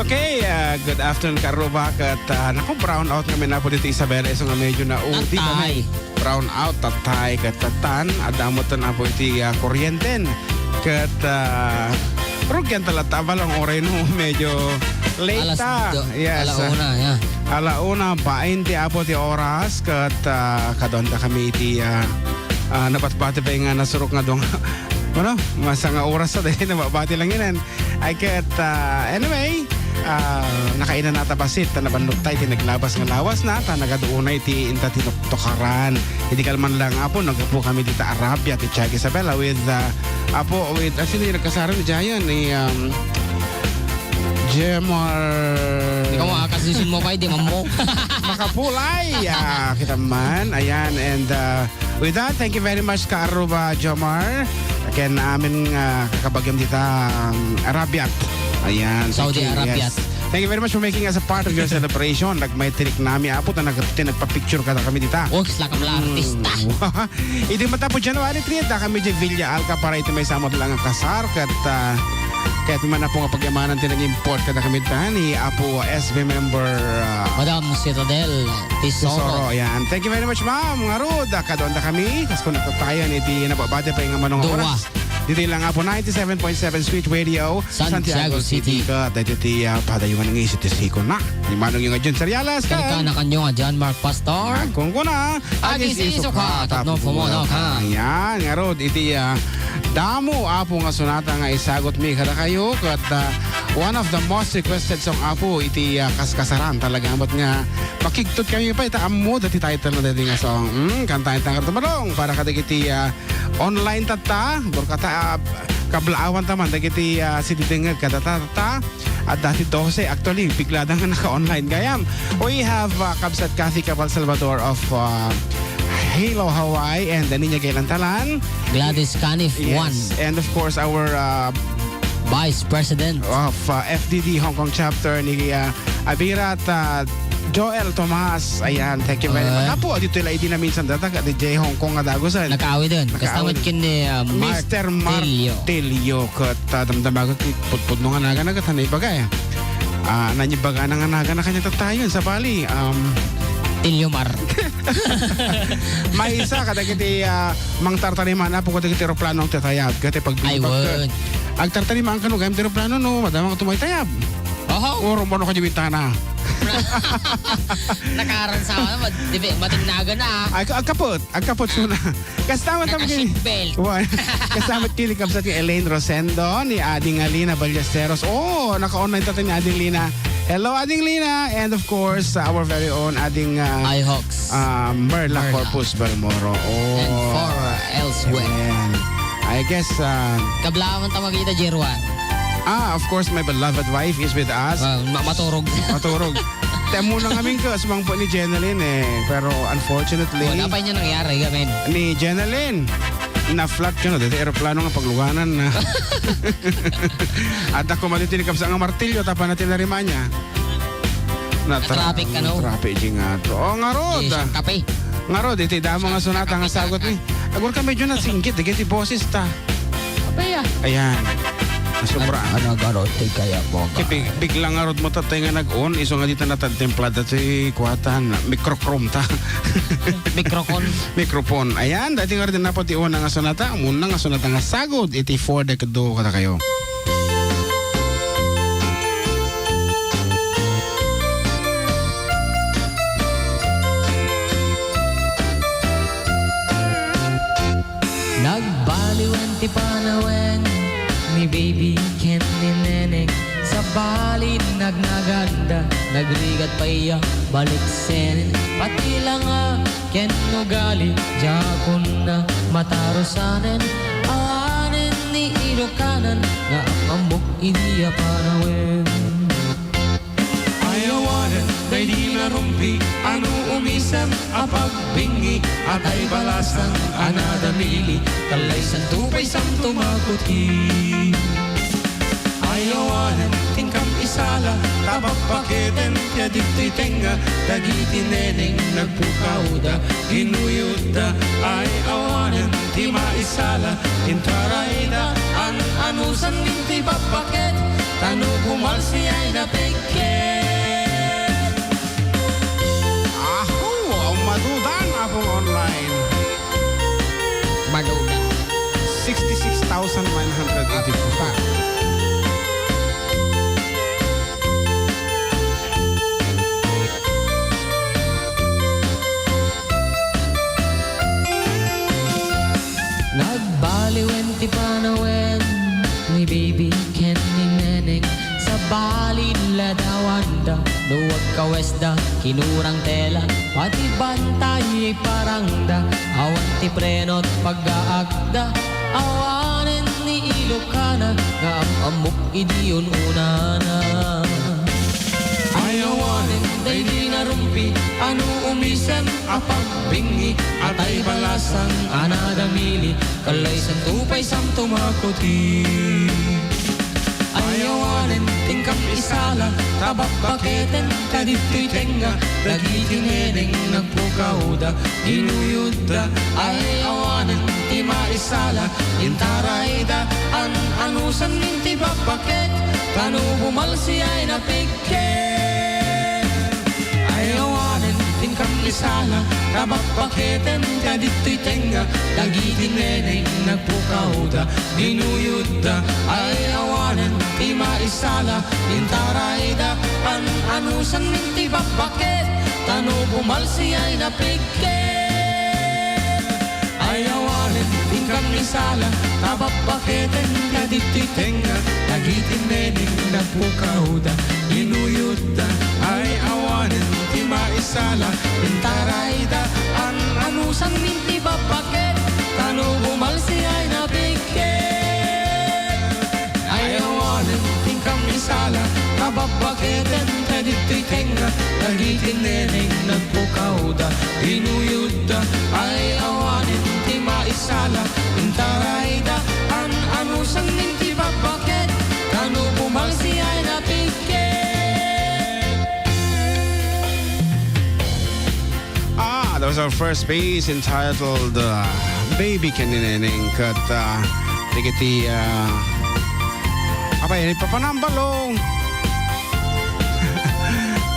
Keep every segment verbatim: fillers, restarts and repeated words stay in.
Okay, ah, good afternoon, Karuba. Ket, ah, naku, brown out ngamin, Apo, ditoy Isabela, isu nga medyo naudi kami. Tatay. Brown out, tatay, ket tattan, adda met, Apo, iti, ah, kuryenten. Ket, ah, rugian talaga, balang oray no, medyo late Alas ta. do-, Yes, ala ah, una, yeah. Ala una, bain ti Apo ti oras, ket, ah, kaduanta kami iti, ah, ah, nabatbati pay nga nasurok nga dua nga, ano, masa nga oras sa dahil nababati lang inen. Ay, ket, ah, anyway, ah, nakainanata bassit, ta nabannotta iti naglabas nga lawasna, ta nagaduunay ti inta tinuktukaran. Idi kalman lang, Apo, naggapu kami dita Arabia, ti Tiago Isabela with, ah, Apo, with, ah, sino yung nagkasara ni Jayon? Ni, um, Jemar Ikaw, ah, kasusun mo pa, di man mo. Makapulay! Ah, kita man. Ayan, and, ah, with that, thank you very much, Kaaruba Jomar. Ken amin nga kakabagiam dita, um, Arabiat. Ayan, thank Saudi you. Arabiat. Yes. Thank you very much for making us a part of your celebration. Nagmaitirik nami, Apo, ta nag-, ti nagpa-picture kadakami dita. Oh, lakam la artista. Idi matapo January three, adda kami di Villa Alca para iti maysa met lang a kasar, ket, ah, ket man, Apo, nga pagyamanan ti nag-import kadakami ta ni Apo S B member, ah, Madam Citadel Tesoro. Tesoro, yan. Thank you very much, ma'am. Ngarud, ah, kaduanta kami. Kas kunekta tayo iti nababati pay nga manong Dua. oras. Ditoy lang, Apo, ninety-seven point seven Sweet Radio, Santiago Santiago City. City. Ket daytoy ti, ah, padayuan nga isu ti siko na. Ni Manong yung Jun Serialas, Kankana kanyo nga John Mark Pastor. Kung kuna, Agis-iso ka, tapno pumono ka. Ayan, ngarud, iti, ah, damo, Apo, nga sonata nga isagot mi kadakayo, ket, ah, one of the most requested song, Apo, iti, ah, kaskasaran talaga, amat nga makigtot kami pay, ta ammo, dati title na dati nga song. Mm, kantaen ta nga tumalong para kadagiti, ah, online tatta, burkata, ah, kablaawan ta man, dagiti, ah, sididengngeg kadata, tatta. Adda ti dose. Actually, bigla da nga naka-online gayam. We have, uh, Kabsat Kathy Cabal Salvador of, uh, Halo Hawaii and Nina Gaylantalan. Gladys Canif, Yes. one. And of course, our, uh, Vice President. of, uh, F D D Hong Kong Chapter ni, uh, Abirat, uh, Joel Tomas. Ayan, thank you very much. Ay. Apo, dito la idi na minsan datag, adi J Hong Kong nga dagusan. Nakaawid din. Nakaawid. Kasama kin ni, uh, Mister Martillo. Martillo. Ket, uh, damdamaga, pudpudno nga nagan-nagan, hanay bagay. Ah, nanyibaga na nga nagan-nagan kanya tatayon, sabali, um, Tilyomar. Maysa, kadagiti, ah, mangtartariman, Apo, kadagiti eroplano ang tatayab. Ket pag Ay, binibag ka, wen. agtartariman ka, no, gayam ti eroplano, no, madama ka tumaytayab. Oho. Oro mo, no, kanya bintana. Nakaransawa na, mad-, di ba, matingnagan na, ah. Ay, agkapot, agkapot, suna. Kasta met kini. Naka-seatbelt. Wan. Kasta met kini kabsat ni Elaine Rosendo, ni Ading Lina Ballesteros. Oh, naka-online tayo ni Ading Lina. Hello, Ading Lina. And of course, our very own Ading, ah, iHawks. ah, Merla Merla. Corpus Balmoro. Oh. And for, uh, elsewhere. Ayan. I guess, ah, Kablaan ta makita, Jerwan. Ah, of course, my beloved wife is with us. Ah, ma-, maturog. Maturog. Ti ammona ngamin ka, sumangpo ni Jenalyn eh. Pero unfortunately, Oh, napay niya nangyari, gamin? ni Jenalyn, na-flat ka na, dati eroplano nga pagluganan na. At ako malitin ni Kabsa nga martilyo, tapa na tinarima niya. Na-traffic ka, no? Traffic, di nga to. Oh, nga road, Yes, ah. kape. Nga road, iti damo nga sonata nga sagot ni. Agor ka medyo nasinggit, di kaya ti boses ta. Apay, ah. Ayan. Sobra. An-, ano, garo, ti kaya mo, Ti big-, bigla nga rod mo tatay nga nag-on, isu nga dita natagtimplada ti kuatan, microchrome ta. Microcon. Microphone. Ayan, dati nga rin na po ti una nga sonata, muna nga sonata nga sagod, iti for the kado kada kayo. Nagbaliwen ti panawen ni Baby ken ni Neneng. Sabali nagnaganda, nagrigat pay a baliksen. Pati langa ken ugali, diakon na matarusanen. Awanen ni Ilokanan nga ammok idi a panawen. Ay awanen daydi narumpi a no umisem a pagbingi, atay balasang a nadamili, kallaysanto pay santo makuti. Ay awanen ti inkam isala, ta pappaketen ti adiktoy tengnga, dagiti neneng nagpukawda, ginuyodda. Ay awanen ti maisala, intarayda a Anusan min ti babbaket, ta no bumalsi ay napigket. Aho, madudan, Apo Online. Madudan. Sixty-six thousand nine hundred eighty-four. Nagbaliwen ti panawen ni Baby ken ni Neneng. Sabali ladawanda no agkawesda, kinurang tela, pati bantay iparangda. Awan ti preno't pagaakda, awanen ni Ilokana nga am-ammok idi un-unana. Ay awanen daydi narumpi, ano umisem a pagbingi, atay balasang a nadamili, kallaysanto pay santo makuti. Ay awanen ti inkam isala, ta babbaketen ta ditoy tengnga, dagiti neneng nagpukawda, ginuyodda. Ay awanen ti maisala, intarayda, an-anusan min ti babbaket, ta no bumalsi ay napigket. Ay awanen ti inkam isala, ta babbaketen ta ditoy tengnga, dagiti neneng nagpukawda, ginuyodda. Ay awanen ti maisala, intarayda, an-anusan min ti babbaket, ta no bumalsi ay napigket. Ay awanen ti inkam isala, ta babbaketen ta ditoy tengnga, dagiti neneng nagpukawda, ginuyodda. Ay awanen ti maisala, intarayda, an-anusan min ti babbaket, ta no bumalsi ay napigket. Ay awanen ti inkam isala, ta babbaketen ta ditoy tengnga, dagiti neneng nagpukawda, ginuyodda. Ay awanen ti maisala, intarayda, an-anusan min ti babbaket, ta no bumalsi ay napigket. Ah, that was our first piece entitled, uh, Baby ken ni Neneng ket, uh, dagiti, uh, apay, ni Papa Nambalong.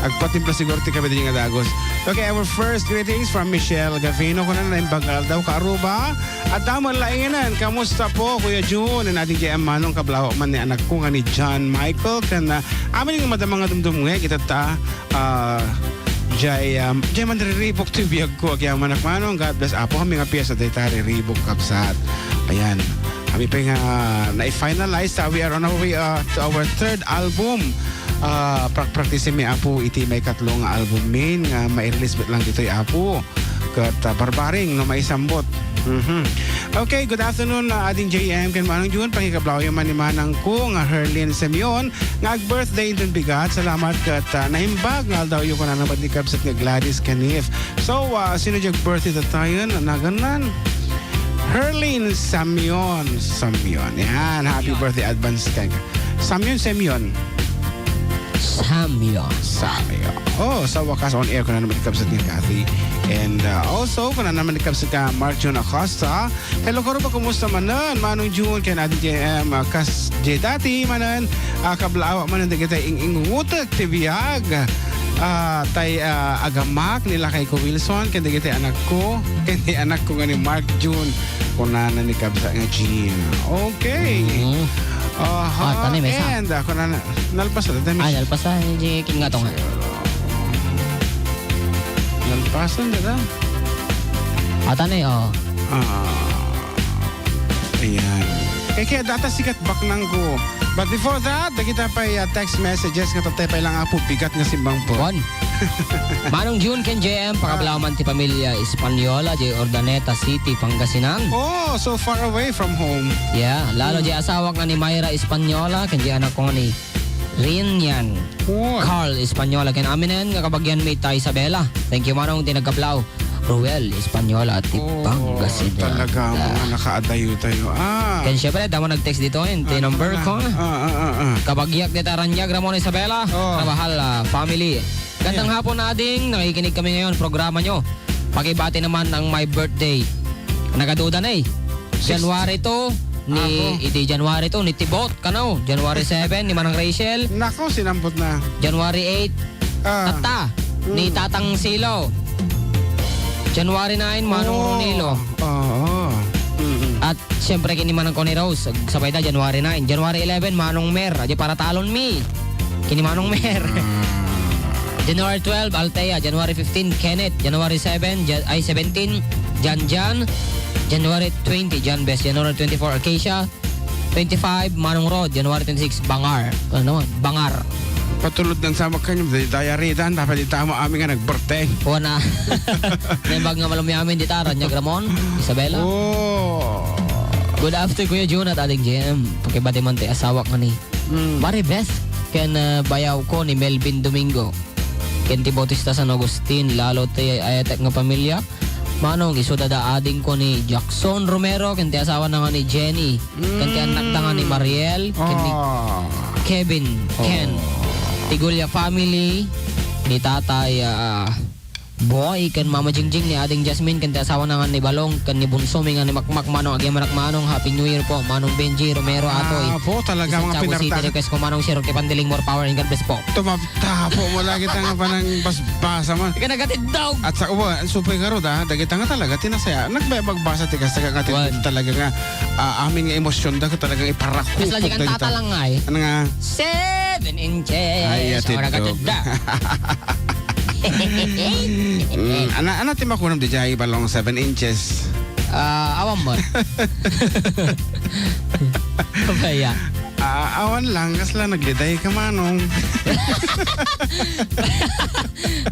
Agpatimpla siguro ti kabiddi nga dagus. Okay, our first greetings from Michelle Gavino. Kuna na, naimbag nga aldaw, ka Aruba. At damon laingan, kamusta po, Kuya Jun? And ating J M Manong, kablawak man ni anakko nga ni John Michael. Ken, uh, amin nga madama nga dumdumngeg, ita ta, ah, jay, um, jay manriribuk ti biagko, agyamanak Manong. God bless, Apo. Kami nga piyesta dayta, riribuk, kabsat. Ayan. Kami pa nga na-finalize, ah, we are on our way, ah, to our third album. Ah, prak-, practice mi, Apo, iti maikatlo nga album min nga mai-release met lang ditoy, Apo. Ket, ah, barbaring no maisambot. Mhm. Okay, good afternoon, ah, ading J M ken Manong Jun. Pakikablawyo man ni manangko nga Herlin Simeon nga ag-birthday inton bigat. Salamat ket, ah, naimbag nga aldawyo, kunana met ni kabsat nga Gladys Canif. So, ah, sino diay ag-birthday datayen? Nagannan? Herlin Samion. Samion. Yan, happy birthday advance kay Samion, Samion. Samion. Samion. Oh, sa wakas on air ko na naman, kabsat ni Kathy. And, uh, also, ko na naman, kabsat ka Mark Jun Acosta. Hello, Karuba, kumusta manen? Manong Jun, ken Adi J M, uh, kas J dati manen, uh, kablaawa manen, dagiti ing-ingutek ti biag. Ah, tay, ah, agamak ni lakay ko Wilson, ken dagiti anakko, ken ti anakko nga ni Mark Jun. Kunana ni kabsat nga Jean. Okay. Mm. Aha. Ah, tanay, may isa. And, ah, kunana, nalpas na, tanay, Ah, may nalpas na, hindi kingato nga. Nalpasan na, da. Ah, tanay, oh. Ah. Ayan. Eh, kaya data sikat baknang ko. But before that, dagita pay, ah, text messages nga tatay pay lang, Apo, bigat nga simbang po. Bon. Manong Jun ken J M, Ah. pakablaw man ti pamilya Española, jay Urdaneta City, Pangasinan. Oh, so far away from home. Yeah, lalo Hmm. jay asawak nga ni Myra Española, ken jay anakko nga ni Rinian. Oh. Carl Española, ken aminen nga kabagianmi ta Isabela. Thank you, Manong, ti nagkablaw. Ruel Española ti Oh, Pangasinan. talaga, mga nakaadayo tayo. Ah. Ken syempre, damo nag-text dito, yun, ti Ano number na? ko. Ah, ah, ah, ah. Kabagiak ni Taranyag, Ramon Isabela. Oh. Kabahal, ah, family. Gandang Ayan. hapon, Ading. Nakikinig kami ngayon, programa nyo. Pakibati naman ang my birthday. Nagaduda na eh. Six- January two, ni, Apo. Iti January two, ni Tibot, kano? January seven, ni Manang Rachel. Nako, sinampot na. January eight, Ah. Tatta, ni Mm. Tatang Silo. January nine, Manong Oh. Ronilo. Oo. Mm-mm. At siyempre, kini Manang Connie Rose, sabay da, January nine. January eleven, Manong Mer, adi para talon mi. Kini Manong Mer. Ah. January twelve, Althea. January fifteen, Kenneth. January seven, Ja-, ay, seventeen, Jan Jan. January twenty, Jan Bes. January twenty-four, Acacia. Twenty-five, Manong Rod. January twenty-six, Bangar. Ano naman? Bangar. Patulod ng sama kanyo, di-, diary dan, dapat itama amin nga nag-birthday. Wana. Nembag nga malumi amin di tara, Nyag Ramon, Isabela. Oh. Good afternoon, Kuya Jun at Aling J M. Pakibati man ti asawa nga ni Mm. Maribeth ken, uh, bayaw ko ni Melvin Domingo. Ken ti Bautista San Agustin, lalo ti ayatek nga pamilya. Manong, isu dada ading ko ni Jackson Romero, ken ti asawa na nga ni Jenny, ken ti anak da nga ni Mariel, ken ni Ah. Kevin, ken Oh. ti Gulia family, ni Tatay, ah, Boy, ken Mama Jingjing, ni Ading Jasmine, ken ti asawa na nga ni Balong, ken ni Bunso mi nga ni Makmak, Manong, agyamanak Manong, Happy New Year po, Manong Benji Romero Atoy. Ah, po, talaga, Ti mga Santiago City, pinarta-, request ko, Manong, Share ti Pandiling, more power and God bless po. Tumabta po mo lagi ta nga panang basbasa man. Ika nagatiddog. At sa uwa, supay garud, ah, dagita nga talaga, tinasaya. Nagbayagbasa ti kasta nga Wan. Talaga nga, ah, amin nga emosyon da, talagang iparakupok Kasla di kan dagita. Tata lang nga eh. Ano nga? Seven inches. Ay, Ora ka atid do. Tanda. Mm, ana, ana ti makunam di jay balong seven inches? Ah, awan mo. Kabaya. Ah, awan lang, kasla nagliday ka, Manong.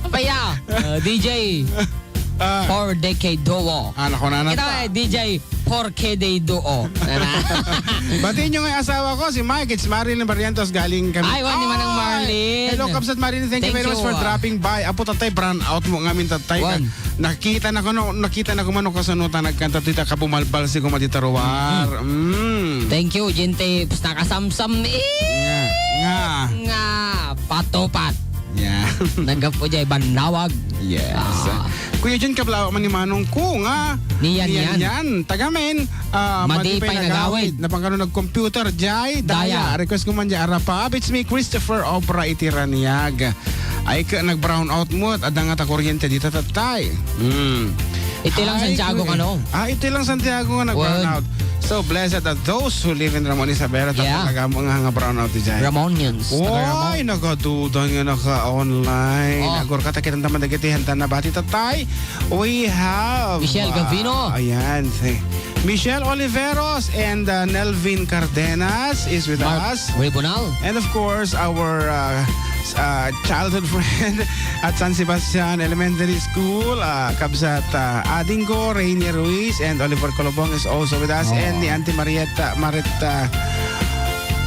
Kabaya. Ah, D J. Ah. Four Decade Duo. Ah, naku, nana Ito ta. Eh, D J Four K Day Duo. Nana. Batiin nyo nga yung asawa ko, si Mike. It's Marilyn Barrientos, galing kami. Ay, wan, ni Manang Ay! Marlene. Hello, Kabsat Marilyn. Thank you Thank very much you, for ah. Dropping by. Apo, tatay, brown out mo ngamin, tatay. Wan. Nakita na ko, no, nakita na ko man, no, kasano ta nagkanta, tita, kabumalbal si Kuma Tita Ruar. Mm. Mm. Thank you, Jinte. Basta nakasamsam, eh. Nga. Nga. Nga. Patupat. Yeah. Naggapu jay bannawag. Yes. Ah. Kuya Jun, kablaw man ni Manong ko nga Ni Yan Ni Yan Yan. Yan. Taga Maine, ah, Madi madi pay pay nagawid. Nagawid. Napangkano nag-computer, jay, Daya. Daya. Request ko man, jay, Arapab. It's me, Christopher Obra iti Raniag. Ay, ka, nag-brown out mo at adda nga ta kuryente dita, tatay. Mm. Iti lang Ay, Santiago, kuya. Ano? Ah, iti lang Santiago nga nag-brown Wen. Out. So, blessed are those who live in Ramon Isabela. Yeah. Talaga mo nga, nga brown out, jay. Ramonians. Taga Ramon. Oy, nagaduda nga naka-online. Oh. Agor ka, takitan taman dagiti handa na bati, tatay. We have, Michelle uh, Gavino. Ayan, si Michelle Oliveros and, uh, Nelvin Cardenas is with Mark us. Ribonal. And of course, our, uh, s-, uh, childhood friend at San Sebastian Elementary School, uh, Kabsat, uh, Adinggo, Rainier Ruiz, and Oliver Colobong is also with us. Oh. And ni Auntie Marietta, Marietta,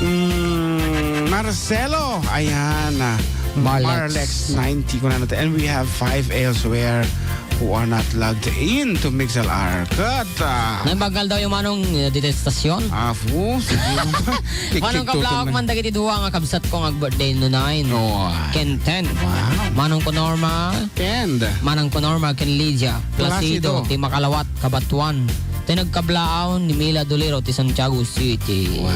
mm, Marcelo. Ayan, uh, Marlex. Marlex ninety, kuna natin. And we have five elsewhere who are not logged in to Mixlr. Kat, ah, Naimbag nga aldaw yung Manong, eh, dito sa estasyon. Ah, fu, sige. Kik-, Manong kik-, kablawak tutunan. Man dagiti duwa nga kabsat ko nga birthday no nine. Oh, ah. Ken ten. Wow. Manong ko Norma. Ken. Manang ko Norma, ken Lydia. Placido. Placido. Ti makalawat, kabatuan. Ti nagkablaaw ni Mila Dolero ti Santiago City. Wow.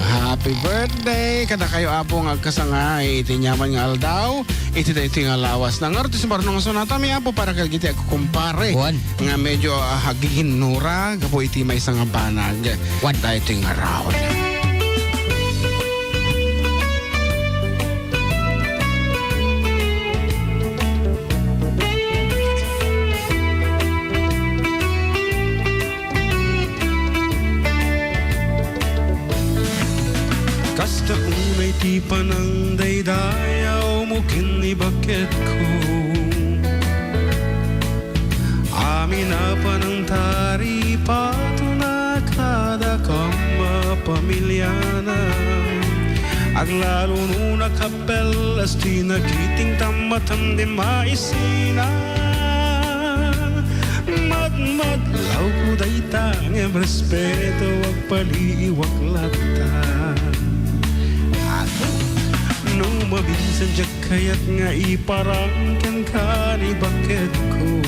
Happy birthday! Kada kayo, Apo, nga agkasangay iti nyaman nga aldaw. Iti daytoy nga lawas na ngarud ti sumarno nga sonata mi, Apo, para kadagiti agkukumpare Wan. Nga medyo, ah, agiginnura gapu iti maysa nga banag. Wan. Daytoy nga round. Kasta unay ti panangdaydayaw mo ken ni baketko. Amin a panangtaripatona kadakam a pamiliana. Aglalo no nakapelas ti nakiting tammatam di maisina. Madmadlawko dayta ngem respeto agpaliiwak latta. Apo, no maminsan diak kayat nga iparang kenka ni baketko.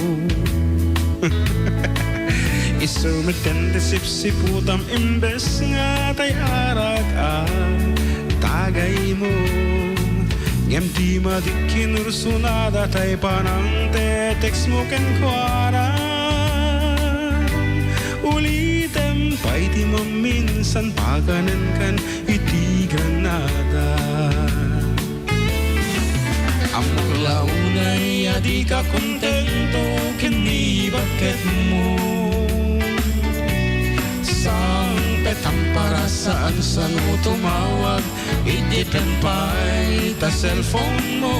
Sumiten ti sipsiputam imbes nga tay arak a tagaymo. Ngem di madikinursunada tay panangteteksmo kenkuana. Ulitem pay ti maminsan pakanenkan iti granada. Ammok la unay a dika kontento ken ni bakketmo. Sangpetam para saan sano tumawag, iddipen pay ta cellphone mo.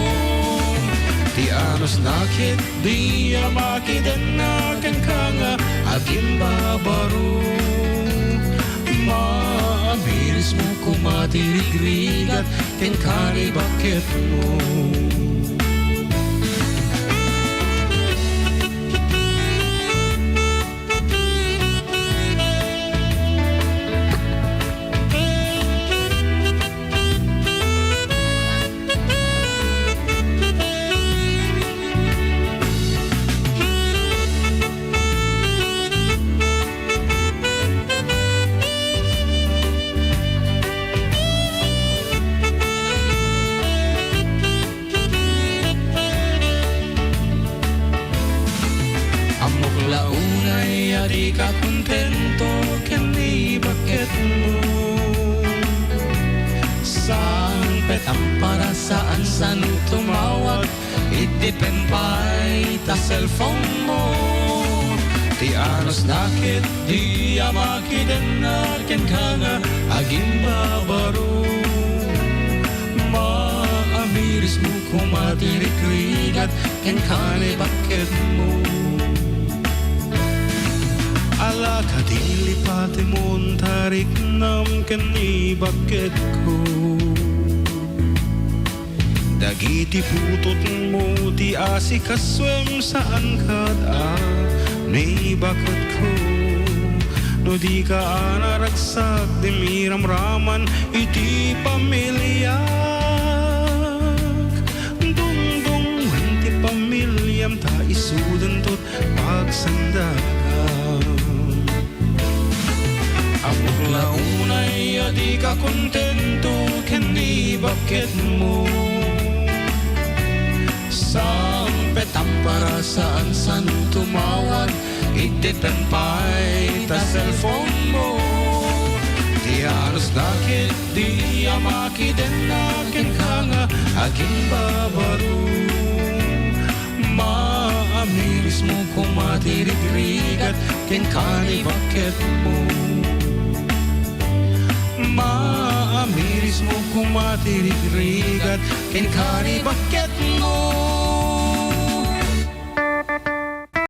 Ti anusna ketdi a makidenna kenka nga agimbabaro. Maamirismo koma ti rigrigat kenka ni bakketmo. Ammok la unay a dika kontento ken ni bakketmo. Sangpetam para saan sano tumawag, iddipen pay ta cellphone mo. Ti anusna ketdi a makidenna kenka nga agimbabaro. Maamirismo koma ti rigrigat kenka ni bakketmo. Ala kadi lipatemon ta riknam ken ni bakketko. Dagiti putotmo ti asikasuem saan kad a ni bakketko. No dika a naragsak, di miramraman iti pamiliak. Dungdungen ti pamiliam ta isudento't pagsandagam. Ammok la unay a dika kontento ken ni bakketmo. Sangpetam para saan sano tumawag, iddipen pay ta cellphone mo. Ti anusna ketdi a makidenna kenka nga agimbabaro. Maamirismo koma ti rigrigat kenka ni bakketmo. Maamirismo koma ti rigrigat kenka ni bakketmo.